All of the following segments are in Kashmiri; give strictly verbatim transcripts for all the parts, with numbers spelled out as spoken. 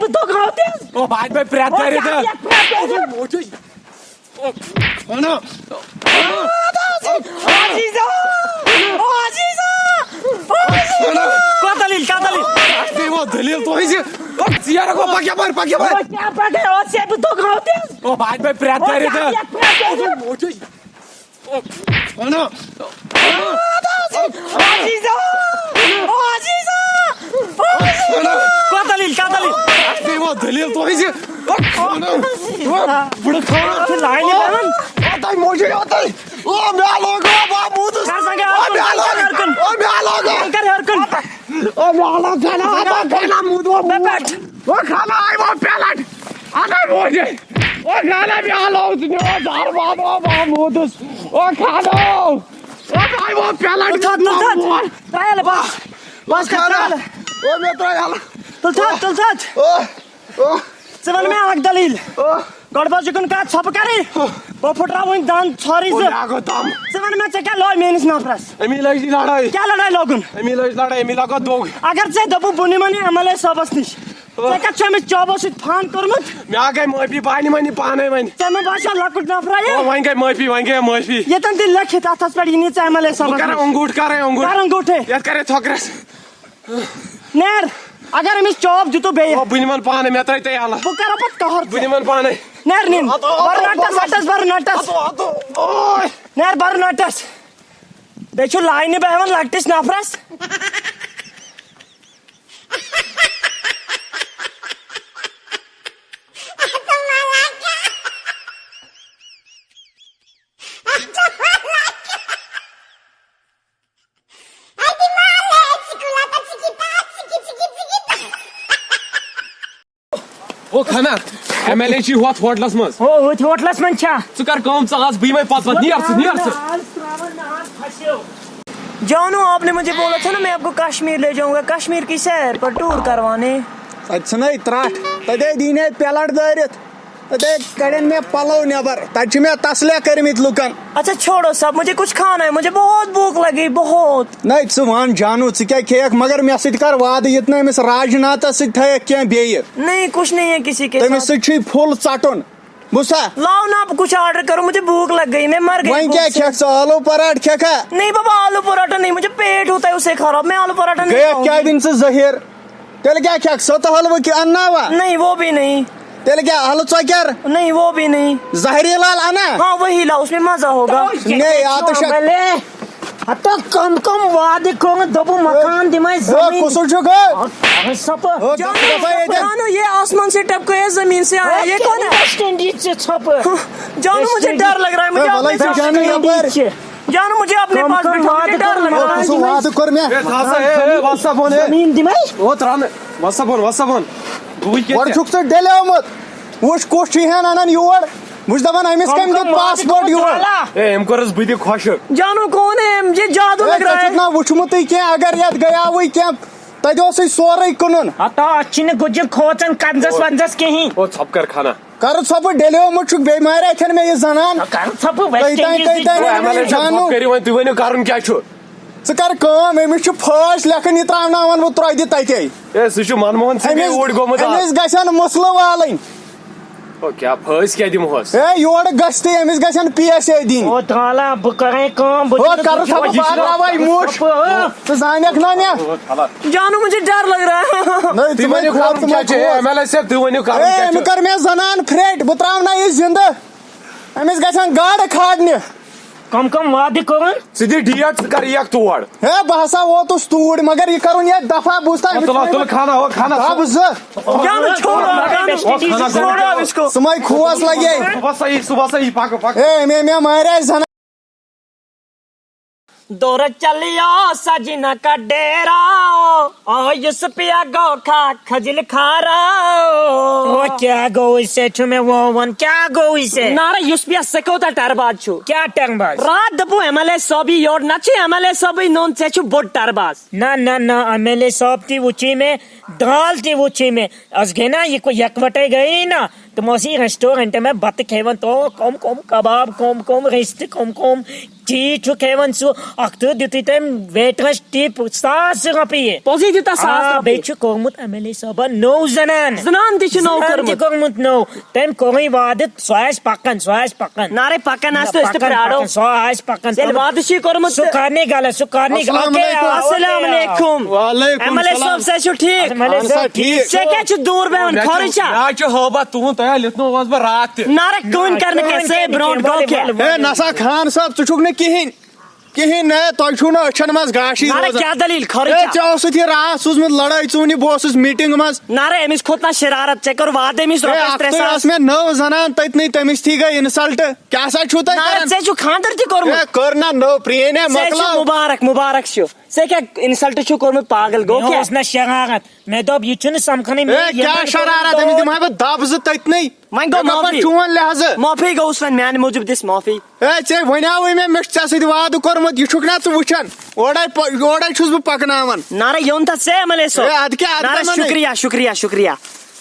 بہٕ دۄگہٕ ہاو تیز۔ او، بہٕ ہاوٕ تۄہہِ پرٛٮ۪تھ او، دۄہ کیٛاہ رِتہٕ۔ یَتھ پرٛٮ۪تھ دۄہ؟ او، موجی۔ او، خانہ۔ عزیزا! او، عزیزا! او، عزیزا! خانہ۔ کیٛاہ دٔلیٖل، کیٛاہ دٔلیٖل؟ اَسہِ پیٚیہِ وۄنۍ دٔلیٖل تۄہہِ زِ۔ او، ژیر گوٚو، پَکھ یَپٲرۍ، پَکھ یَپٲرۍ۔ او، کیٛاہ پَکھ؟ او، ژےٚ بہٕ دۄگہٕ ہاو تیز۔ او، بہٕ ہاوٕ تۄہہِ پرٛٮ۪تھ او، دۄہ کیٛاہ رِتہٕ۔ یَتھ پرٛٮ۪تھ دۄہ؟ او، موجی۔ خانہ۔ عزیزا! او، عزیزا! او، عزیزا! خانہ۔ کیٛاہ دٔلیٖل، کیٛاہ دٔلیٖل؟ اَسہِ پیٚیہِ وۄنۍ دٔلیٖل تۄہہِ زِ۔ او، خانہ۔ او، بٕڑٕ خانہ۔ اَتھ چھِ لاینہِ پٮ۪وان۔ او، تۄہہِ موجی، او، تۄہہِ۔ او، مےٚ لوگ، او، بہٕ موٗدُس۔ کر سا گیا او، مےٚ لوگ۔ ہر کُن۔ او، مےٚ لوگ۔ کر ہر کُن۔ او، مےٚ لوگ، خانہ، او، خانہ، موٗدُس۔ مےٚ پٮ۪ٹھ۔ او، خانہ، آے وۄنۍ پٮ۪لَٹ۔ اَدٕ موجی۔ او، خانہ، مےٚ لوگ، ژٕ نِوان زَر بَب، او، بہٕ موٗدُس۔ او، خانہ۔ او، آے وۄنۍ پٮ۪لَٹ۔ تُل تھَتھ، تُل تھَتھ۔ ترٛایَل بَس۔ بَس کر خانہ۔ ترٛایَل۔ او، مےٚ ترٛایَل۔ تُل تھَتھ، تُل تھَتھ۔ او۔ او۔ ژٕ وَن مےٚ اَکھ دٔلیٖل۔ او۔ گۄڈٕ بوز یہِ کُن کَتھ، ژھۄپہٕ کَرٕے۔ او۔ بہٕ پھٕٹراوٕ وٕنۍ دَنٛد ژھۄرٕے او، زٕ۔ مےٚ گوٚو دَم۔ ژٕ وَن مےٚ، ژےٚ کیٛاہ لوے میٛٲنِس نفرَس؟ أمی لٲج یہِ لڑٲے۔ کیٛاہ لڑٲے لوگُن؟ أمی لٲج لڑٲے، أمی لگٲو دوٚگ۔ اگر ژےٚ دوٚپُو بہٕ نِمَن یہِ ایم ایل اے صٲبَس نِش، او۔ ژےٚ کَتھ چھُ أمِس چوبَس سۭتۍ فان کوٚرمُت؟ مےٚ ہا گٔے معٲفی، بہٕ ہا نِمَن یہِ پانَے وۄنۍ۔ ژےٚ مےٚ باسیٚو لۄکُٹ نفرا یہِ۔ او، وۄنۍ گٔے معٲفی، وۄنۍ گٔے معٲفی۔ ییٚتٮ۪ن تہِ لیکھِتھ اَتھَس پٮ۪ٹھ، یہِ نی ژےٚ ایم ایل اے بہٕ صٲبَس کَرٕ نِش۔ انگوٗٹھ، کَرَے انگوٗٹھ۔ کَر انگوٗٹھے۔ یَتھ کَرَے تھۄکرَس۔ نیر، اگر أمِس چوب دیُتُو بیٚیہِ۔ او، بہٕ نِمَن پانَے، مےٚ ترٛٲے تُہۍ یَلہٕ۔ بہٕ کَرو پَتہٕ قہر بہٕ ژےٚ۔ نِمَن پانَے۔ نیر نِن۔ اَدٕ، اَدٕ، بَر نَٹَس، اَدٕ، نَٹَس، بَر نَٹَس۔ اَدٕ، اَدٕ، اوے۔ نیر بَر نَٹَس۔ بیٚیہِ چھُ لاینہِ بیٚہوان لۄکٹِس نفرَس۔ او خانہ، ایم ایل اے چھی ہوتھ ہوٹلس منٛز۔ او، ہوتھ ہوٹلس منٛز چھا؟ ژٕ کر کٲم، ژٕ آس بہٕ یِمے پتہٕ پتہٕ، نیر ژٕ، نیر ژٕ۔ آز ترٛاوَن نہٕ آز پھسیو۔ جانو، آپ نے مجھے بولا تھا نا، میں آپ کو کشمیر لے جاؤں گا، کشمیر کی سیر پر ٹور کروانے۔ تتہِ چھنہٕ ترٛٹھ، تتے دِنۍ پلٹ دٲرِتھ۔ تتے کڑن مےٚ پلو نٮ۪بر، تتہِ چھِ مےٚ تسلے کٔرمٕتۍ لُکن۔ اچھا چھوڑو سب، مجھے کچھ کھانا ہے، مجھے بہت بھوک لگی، بہت۔ نہ، ژٕ وَن جانو، ژٕ کیٛاہ کھیٚیَکھ، مگر مےٚ سۭتۍ کر وعدٕ، یہِ تہِ نہٕ أمِس راج ناتھس سۭتۍ تھٲیَکھ کینٛہہ بیٚیہِ۔ نہیں، کچھ نہیں ہے کسی کے تٔمِس ساتھ۔ سۭتۍ چھُے full ژٹُن، بوٗزتھا؟ لاؤ نا، آپ کچھ آرڈر کرو، مجھے بھوک لگ گئی، میں مر گئی وۄنۍ بھوک کیٛاہ سے۔ کھیٚکھ ژٕ، ٲلوٕ پراٹھ کھیٚکھا؟ نہیں بابا، آلو پراٹھا نہیں، مجھے پیٹ ہوتا ہے اسے خراب، میں آلو پراٹھا نہیں گٔیَکھ کھاؤں گی۔ کیٛاہ وٕنہِ ژٕ زٔہیٖر؟ تیٚلہِ کیٛاہ کھیٚکھ؟ سۄتہٕ حلوٕ کہِ اَنناوا؟ نہیں، وہ بھی نہیں۔ تیٚلہِ کیٛاہ، حلہٕ ژۄکیر؟ نہیں، وہ بھی نہیں۔ زہری لال اَنا؟ ہاں، وہی لاؤ، اس میں مزہ ہوگا۔ نے، آ تہٕ شا- بلے، ہتو کم کم وعدٕ کوٚرمُت، دوٚپُن مکان دِمے ہے، زٔمیٖن۔ کُسُل چھُکھ ہے؟ ہے، سۄپہٕ۔ ہے، ژٕ چھُکھ دَپان ییٚتٮ۪ن؟ جانو، یہ آسمان سے ٹپکے ہے، زمین سے آیا، یہ کون ہے؟ ٹھنڈی ژٕ ژھۄپہٕ۔ جانو، مجھے ڈر لگ رہا ہے، مجھے ہے، آپ وَلَے کے ساتھ ژٕ جانو کھیلنا یپٲرۍ۔ ہے۔ جانو، مجھے اپنے کم پاس کم بٹھاؤ، وعدٕ مجھے ڈر کوٚرمُت، لگ رہا ہے۔ کُسُل وعدٕ کوٚر مےٚ؟ ہے، تھاو سا، ہے، ہے، وَس سا بۄن، ہے۔ زٔمیٖن دِمے۔ او، ترٛاو نہٕ، وَس سا بۄن، وَس سا بۄن۔ بہٕ وٕچھ ییٚتہِ گۄڈٕ کیٛاہ۔ چھُکھ ژٕ ڈیلیومُت۔ وُچھ کُس چھُ ہٮ۪ن اَنان یور۔ وٕچھ دَپان أمِس کم کَمہِ کم دیُت وعدٕ passport کوٚر یور؟ ترٛالا؟ ہے، أمۍ کوٚرُس بہٕ تہِ خۄشک۔ جانو کون ہے؟ مجھے جادو ہے، لگ ژےٚ رہا چھُکھ ہے۔ نا وٕچھمُتٕے کینٛہہ، اگر یَتھ گٔیاوٕے کینٛہہ، تَتہِ اوسُے سورُے کٕنُن۔ ہتا، اَتھ چھِنہٕ گُجہِ کھوژان کنزس ونزس کِہیٖنۍ۔ او، ژھۄپہٕ کر خانہ۔ کَرٕ ژھۄپہٕ، ڈیلیومُت چھُکھ، بیٚیہِ مارِ اَتھٮ۪ن مےٚ یہِ زنان۔ کَرٕ ژھۄپہٕ، تُہۍ ویسٹ تام، انڈیز تُہۍ تہِ تام، گوٚو۔ ایم ایل اے صٲب، جانو۔ ژھۄپہٕ کٔرِو وۄنۍ، تُہۍ ؤنِو کَرُن کیٛاہ چھُ؟ ژٕ کر کٲم، أمِس چھُ پھٲسۍ لیکھٕنۍ، یہِ ترٛاوناوَن بہٕ ترٛۄدِ تَتے۔ ہے، سُہ چھُ منموہن سنگھ أمِس، اوٗرۍ گوٚمُت آز۔ أمِس گژھن مسلہٕ والٕنۍ۔ او، کیٛاہ پھٲسۍ کیٛاہ دِمہوس؟ ہے، یورٕ گژھِ تہِ، أمِس گژھن پی ایس اے دِنۍ۔ او، تھالا، بہٕ کرے کٲم، بہٕ او، چھُس کَرُس ہا بہٕ بار راوے موٚچھ۔ او۔ ژٕ زانکھ نا مےٚ؟ او، تھالا۔ جانو، مجھے ڈر لگ رہا ہے۔ نہ، تُہۍ ژٕ مہٕ ؤنِو کھوژ، کَرُن ژٕ مہٕ کیٛاہ چھُ؟ کھوژ۔ ایم ایل اے صٲب، تُہۍ ؤنِو کَرُن اے، کیٛاہ چھُ؟ أمۍ کٔر مےٚ زنان پھرٛٹھ، بہٕ ترٛاونہٕ یہِ زِندٕ۔ أمِس گژھن گاڈٕ کھارنہِ۔ کم کم وعدٕ کوٚرُن؟ ژٕ دِ ڈیٹ، ژٕ کر یِکھ تور۔ ہے، بہٕ ہسا ووتُس توٗرۍ، مگر یہِ کرُن یتھ دفعہ، بوٗزتھا؟ تُل، تُل، خانہ، ہو، خانہ، دب زٕ۔ جانو، چھوڑو، جانو، چھوڑو اس کو۔ ژٕ مَے کھوژ لگے۔ صبح صحیح، صبح صحیح، پکو، پکو۔ ہے، مےٚ، مےٚ مارے زنان۔ دور چلیو سجنا کا ڈیرا، او یوسفیا گو کھا کھجل کھارا۔ او کیا گوٚو اسے؟ چھُ مےٚ ووٚن، کیا گوٚو اسے؟ نارا یوسفیا سکوتا ٹرباد چھُ۔ کیا ٹرباد؟ راتھ دوٚپُو ایم ایل اے صٲبی یور، نہ چھُ ایم ایل اے صٲبٕے نوٚن، ژےٚ چھُ بوٚڑ ٹرباز۔ نہ، نہ، نہ، ایم ایل اے صٲب تہِ وُچھے مےٚ، دال تہِ وُچھے مےٚ۔ أسۍ گٔے نا یہِ کو-، یکوٹے گٔے نا۔ تِم اوس یہِ ریسٹورنٹ میں بتہٕ کھیوان، تو کم کم کباب، کم کم رِستہٕ، کم کم چیٖز چھُ کھیوان سُہ۔ اکھ تہٕ دیُتُے تٔمۍ ویٹرس ٹِپ ساس رۄپیہِ۔ پوٚزُے دیُتا ساس آ، رۄپیہِ۔ بیٚیہِ چھُ کوٚرمُت ایم ایل اے صٲبن نوٚو زنان۔ زنان تہِ چھِ نوٚو زنان تہِ کٔرمٕژ۔ کوٚرمُت نوٚو۔ تٔمۍ کوٚرُے وعدٕ، سۄ آسہِ پکان، سۄ آسہِ پکان۔ نارے پکان آسہِ تہٕ أسۍ تہِ پکان، پرٛارو۔ پکان، سۄ آسہِ پکان۔ تیٚلہِ وعدٕ چھُے کوٚرمُت سُہ تہٕ۔ کرنی غلط، سُہ کرنی السلام غلط۔ اوکے، علیکم۔ اوکے۔ السلام علیکم۔ وعلیکم ایم ایل اے السلام۔ صٲب، صحت چھُ ٹھیٖک؟ ایم ایل اے اہن سا، صٲب ٹھیٖک۔ ٹھیٖک۔ ژےٚ کیٛاہ چھُ دوٗر بیٚہوان؟ مےٚ چھُ، خٲرٕے چھا؟ مےٚ حظ چھُ ہٲبتھ تُہُنٛد، تۄہہِ حظ لیوٗتھنوو اوس بہٕ راتھ تہِ۔ نارٕ کٲنۍ کرنہٕ کینٛہہ، سے برونٛٹھ گوٚو کینٛہہ؟ ہے نسا خان صٲب، ژٕ چھُکھ نہٕ کِہیٖنۍ، کِہیٖنۍ نہٕ، تۄہہِ چھُو نہٕ أچھن منٛز گاشی نارٕ روزان۔ کیٛاہ دٔلیٖل؟ خٲرٕے ہے، چھا؟ ژےٚ اوسُتھ یہِ راتھ سوٗزمُت لڑٲے ژوٗنہِ، بہٕ اوسُس میٖٹِنٛگ منٛز۔ نارٕ أمِس کھوٚت نا شرارت، ژےٚ کٔر وعدٕ أمِس ہے، رۄپیَس اکھتُے ترٛےٚ ساس۔ ٲس مےٚ نٔو زنان تٔتنٕے، تٔمِس تھی گٔے insult۔ کیٛاہ سا چھُو تۄہہِ نارٕ کران؟ ژےٚ چھُ خانٛدر تہِ کوٚرمُت۔ ہے، کٔر نا نٔو، پرٛٲنۍ ہے ژےٚ چھُ مۄکلاو۔ مُبارک، مُبارک چھُ۔ ژےٚ کیٛاہ insult چھُ کوٚرمُت، پاگل گوٚو مےٚ کیٛاہ؟ اوس نہ شرارت، مےٚ دوٚپ یہِ چھُنہٕ سمکھنٕے، ہے، مےٚ کیٛاہ یِمن شرارت؟ أمِس دِمہٕ ہا بہٕ دب زٕ تٔتنٕے۔ وۄنۍ گوٚو مےٚ کوٚر پتہٕ معٲفی۔ چون لحاظہٕ۔ معٲفی گوٚوُس وۄنۍ، میانہِ موٗجوٗب دِس معٲفی۔ ہے، ژےٚ وَنیٛاوُے مےٚ، مےٚ چھُ ژےٚ سۭتۍ وعدٕ کوٚرمُت، یہِ چھُکھ نا ژٕ وٕچھان؟ اورَے پہ-، یورَے چھُس بہٕ پَکناوان۔ نارٕ یوٚن تَتھ ژےٚ ایم ایل اے صٲب۔ ہے، اَدٕ کیٛاہ، اَدٕ نارٕ کیٛاہ وَنَے؟ شُکریہ، شُکریہ، شُکریہ۔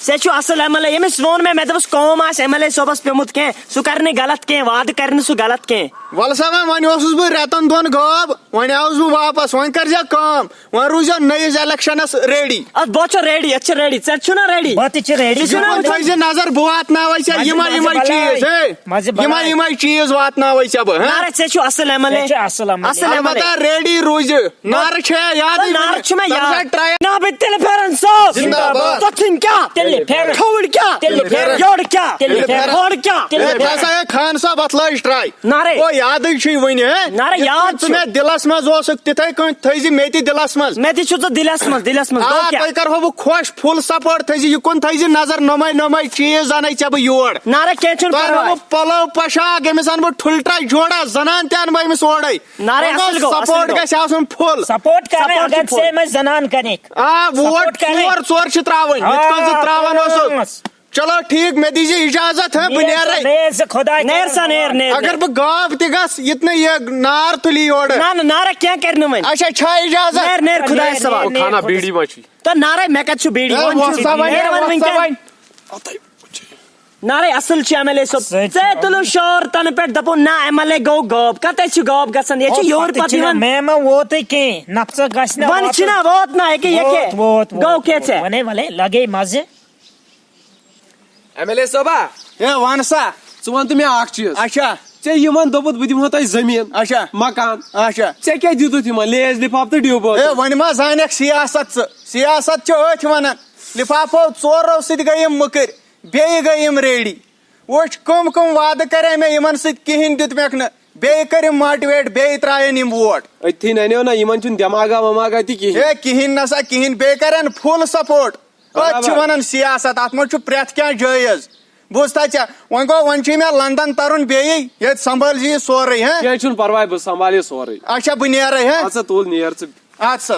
ژےٚ چھُ اَصٕل ایم ایل اے، ییٚمِس ووٚن مےٚ، مےٚ دوٚپُس کٲم آسہِ ایم ایل اے صٲبَس پیوٚمُت کینٛہہ، سُہ کَرِ نہٕ غلط کینٛہہ، وعدٕ کَرِ نہٕ سُہ غلط کینٛہہ۔ وَلہٕ سا وۄنۍ، وۄنۍ اوسُس بہٕ رٮ۪تَن دۄن غٲب، وۄنۍ آوُس بہٕ واپَس، وۄنۍ کٔرۍزیو کٲم، وۄنۍ روٗزیو نٔیِس الیکشنس ریڈی۔ اتھ بہٕ چھُس ریڈی، اتھ چھِ ریڈی، ژےٚ چھُنا ریڈی؟ بہٕ تہِ چھِ ریڈی۔ ژٕ چھُنا یِمن وٕچھان؟ تھٲیزِ نظر، بہٕ واتناوے ژےٚ مزٕ، یِمے مزٕ یِمے بلاے۔ چیٖز، ہے، مزٕ بلاے۔ یِمے یِمے چیٖز واتناوے ژےٚ بہٕ، ہہ؟ نارٕ، ژےٚ چھُ اصل ایم ایل اے۔ ژےٚ چھُ اصل عمل۔ اصل ایم ایل اے۔ البتہ ریڈی روٗزِ، نارٕ چھےٚ یادٕے نارٕ نہٕ۔ چھُ مےٚ یاد۔ تَتھ چھا ٹرٛاے؟ نہ بہٕ تیٚلہِ پھٮ۪رن صٲب۔ زِندہ باد۔ تۄتھِنۍ کیٛاہ؟ تیٚلہِ پھٮ۪رن۔ کھوٕرۍ کیٛاہ؟ تیٚلہِ پھٮ۪رن۔ یٔڈ کیٛاہ؟ تیٚلہِ پھٮ۪رن۔ ہٲڈ کیٛاہ؟ تیٚلہِ ہے، پھٮ۪رن۔ بہٕ ہسا ہے خان صٲب، اتھ لٲج ٹرٛاے۔ نارے۔ او، یادٕے چھُے وُنہِ، ہے؟ نارے، یِتھ یاد کٔنۍ ژٕ چھُ۔ مےٚ دِلس منٛز اوسُکھ، تِتھے کٔنۍ تھٲیزِ مےٚ تہِ دِلس منٛز۔ مےٚ تہِ چھُ ژٕ دِلس منٛز، دِلس منٛز۔ آ، گوٚو کیٛاہ؟ تۄہہِ کرہو بہٕ خۄش، full support تھٲیزِ، یہِ کُن تھٲیزِ نظر، نوٚمے نوٚمے چیٖز انے ژےٚ بہٕ یور۔ نارے، کینٛہہ چھُنہٕ تۄہہِ انہٕ پرواے۔ بہٕ پلو پۄشاک، أمِس انہٕ بہٕ ٹھُلہٕ ٹرٛاے جوڑا، زنان تہِ انہٕ بہٕ أمِس اورے۔ نارے، وۄنۍ گوٚو، اصٕل گوٚو، اصٕل support گوٚو۔ گژھِ آسُن full۔ سپورٹ کرنہٕ support اگر چھُ full۔ ژےٚ منٛز زنان کَرِکھ۔ آ، ووٹ سپورٹ کرٕنۍ۔ ژور ژور چھِ ترٛاوٕنۍ، یِتھ کٔنۍ ژٕ آ، ترٛاوان اوسُکھ۔ پانٛژھ۔ چلو ٹھیٖک، مےٚ دیٖزِ اجازت، ہہ، بہٕ نیر سا، نیرے۔ نیر سا، خۄداے نیر سا، کَرُن نیر، نیر۔ اگر بہٕ گاو تہِ گژھٕ، یہِ تہِ نہٕ یہِ نار تُلی یورٕ۔ نہ، نہ، نارا کینٛہہ کَرِ نہٕ وۄنۍ۔ اچھا، چھا اجازت؟ نیر، نیر، خۄدایَس نیر، حوالہٕ۔ نیر، خانہ خۄدایَس۔ بیڑی ما چھُے؟ تہٕ نارے، مےٚ کَتہِ چھُ بیڑی؟ ہے، وۄنۍ چھُ وۄتھ سا وۄنۍ، نیر وۄتھ وۄنۍ سا وٕنکٮ۪ن۔ وۄنۍ۔ نارے، اصل چھُ ایم ایل اے صٲب۔ سۭتۍ ژےٚ تُلو شور تنہٕ پٮ۪ٹھ، دَپو نہ، ایم ایل اے گوٚو غٲب۔ کَتہِ چھُ غٲب گژھان؟ ییٚتہِ چھُ او، یورٕ پَتہٕ پَتہٕ چھُنہ یِوان۔ مےٚ ما ووتُے کینٛہہ، نفژٕ گژھِ نہ وۄنۍ واتُن۔ چھُنہ ووت نہ، ییٚکیٛاہ، ییٚکیٛاہ۔ ووت، ووت، گوٚو ووت، کیٛاہ ووت۔ ژےٚ؟ وَنے، وَلے، لَگے مَزٕ۔ ایم ایل اے صٲبا، ہے، وَن سا۔ ژٕ وَن تہٕ مےٚ اَکھ چیٖز۔ اچھا۔ ژےٚ یِمَن دوٚپُتھ، بہٕ دِمہو تۄہہِ زٔمیٖن، اچھا۔ مکان۔ اچھا۔ ژےٚ کیٛاہ دیُتُتھ یِمَن؟ لیز لِفاف تہٕ ڈیوٗ بوتل۔ ہے، وۄنۍ ما زانَکھ سیاست ژٕ؟ سیاست چھِ أتھۍ وَنان۔ لِفافو ژورو سۭتۍ گٔے یِم مٔکٕرۍ۔ بیٚیہِ گٔے یِم ریڈی۔ وٕچھ، کٕم کٕم وعدٕ کَرے مےٚ یِمَن سۭتۍ، کِہیٖنۍ دیُت مےٚکھ نہٕ۔ بیٚیہِ کٔرِم motivate، بیٚیہِ ترٛایَن یِم ووٹ۔ أتھی نَنیو نہ یِمَن چھُنہٕ دٮ۪ماغا وٮ۪ماغا تہِ کِہیٖنۍ۔ ہے، کِہیٖنۍ نہ سا، کِہیٖنۍ۔ بیٚیہِ کَرَن full support۔ أتھۍ چھِ برابر۔ وَنان سیاست، اَتھ منٛز چھُ پرٛٮ۪تھ کینٛہہ جٲیِز۔ بوٗزتھا ژےٚ؟ وۄنۍ گوٚو، وۄنۍ چھُے مےٚ لندن تَرُن بیٚیہِ، ییٚتہِ سنبھٲلزِ یہِ سورُے، ہہ؟ کینٛہہ چھُنہٕ پَرواے، بہٕ سنبھالہٕ یہِ سورُے۔ اچھا، بہٕ نیرَے، ہہ؟ اَدٕ سا، تُل، نیر ژٕ۔ اَدٕ سا۔